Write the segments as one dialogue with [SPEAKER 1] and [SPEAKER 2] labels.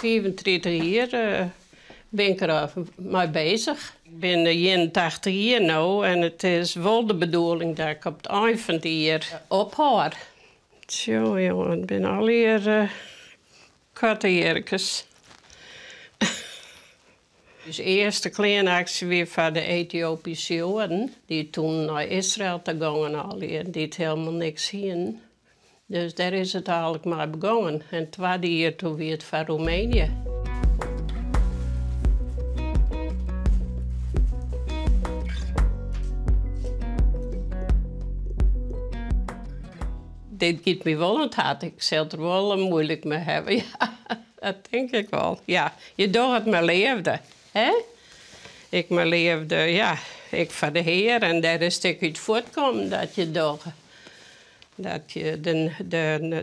[SPEAKER 1] 35 jier bin ik der mei bezich. Ik bin 81 jier no en it is wol de bedoeling dat ik op it ein fan it jier ophâld. Tsjo jonge, it binne allegear koarte jierkes. Us earste kleanaksje wie foar de Etiopyske Joaden, dy't toen nei Israel ta gongen allegear, dy't helemaal niks hienen. Dus dêr is it eigenlik mei begongen. En it twadde jier toen wie it foar Roemenië. Dit giet my wol oan it hert. Ik sil it der wol muoilik mei hawwe, ja. Dat tink ik wol, ja. Je dogge it mei leafde, hè? Ek mei leafde, ja, ek foar de Hear. En dêr is it ek út fuortkommen dat je it dogge. Dat je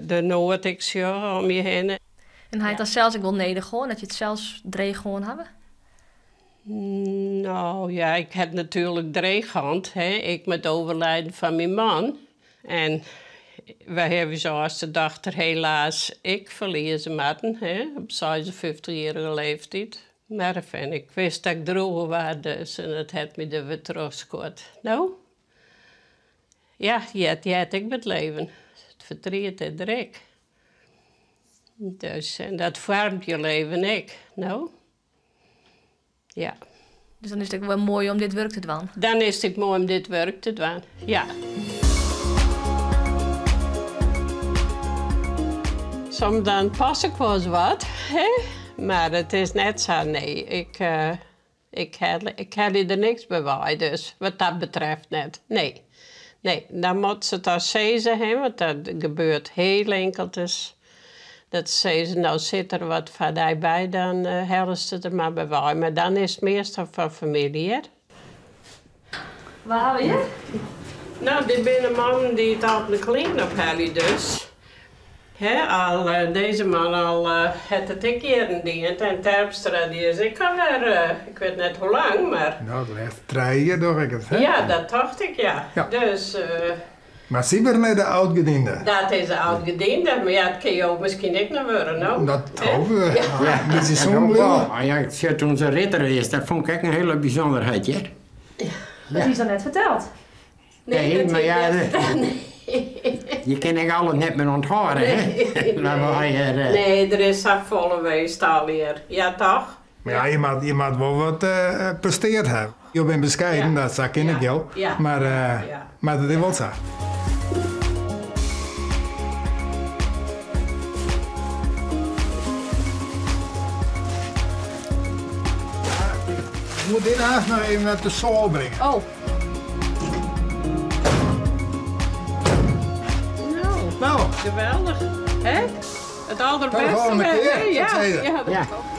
[SPEAKER 1] de noad ek sjogge om je hinne.
[SPEAKER 2] En ha je it dan sels ek wol nedich hân, dat je it sels dreech hân hawwe?
[SPEAKER 1] No ja, ik ha it natuerlik dreech hân, hè, ek mei it overlijden fan myn man. En wy hawwe ús âldste dochter helaas ek ferlieze moatten, hè, op 56-jierrige leeftiid. Mar enfin, ik wist dat ik droegen waard dus en dat hat my der wer trochskuord. No, ja, heart heart ek by it leven. It fertriet is der ek. Dus, en dat foarmet je leven ek, no. Ja.
[SPEAKER 2] Dus dan is it ek wol moai om dit wurk te dwaan?
[SPEAKER 1] Dan is it ek moai om dit wurk te dwaan, ja. Soms dan pas ik wolris wat, hè, mar it is net sa, nee. Ik, ik helje der niks by wei, dus wat dat betreft net, nee. Nee, dan moatte se it al sizze, hè, want dat gebeurt hiel inkeld ris. Dat se sizze, no sit der wat foar dy by, dan hellest it der mar by wei. Mar dan is it meastal fan famylje, hear.
[SPEAKER 2] Wa hawwe we hjir?
[SPEAKER 1] No, dit binne mannen dy't altyd de klean ophelje dus. Hè, al dizze man al hat it ek jierren dien en Terpstra dy is ek alwer, ik wit net hoe lang, mar.
[SPEAKER 3] No, de lêste trije jier doch ik it, hè?
[SPEAKER 1] Ja, dat tocht ik, ja. Dus.
[SPEAKER 3] Mar Sieber is de oud-gediende.
[SPEAKER 1] Dat is de oud-gediende, mar ja, dat kinne jo miskien ek noch wurde, no?
[SPEAKER 3] Dat hoopje we. Ja, in bytsje sûn bliuwe.
[SPEAKER 4] Ja, ik sjoch toen se ritter is, dat fûn ik ek in hiele bysûnderheid, hear.
[SPEAKER 2] Dat hiest noch net ferteld.
[SPEAKER 4] Nee, mar ja, je kinne ek alles net mear ûnthâlde, hè?
[SPEAKER 1] Nee, der is safolle west allegear. Ja, toch?
[SPEAKER 3] Mar ja, je moat, je moat wol wat presteard hawwe. Jo binne beskeiden, dat sa kin ik jo. Mar, mar dat is wol sa. Ik moet dit haast noch even nei de soal bringe.
[SPEAKER 1] Oh. No,
[SPEAKER 3] No.
[SPEAKER 1] geweldich. Hè? It
[SPEAKER 3] Tot de
[SPEAKER 1] alderbêste
[SPEAKER 3] volgende
[SPEAKER 1] wer,
[SPEAKER 3] kear,
[SPEAKER 1] hè?
[SPEAKER 3] zou ik
[SPEAKER 1] Ja,
[SPEAKER 3] zeggen.
[SPEAKER 1] ja, dat
[SPEAKER 4] Ja.
[SPEAKER 1] kloppet.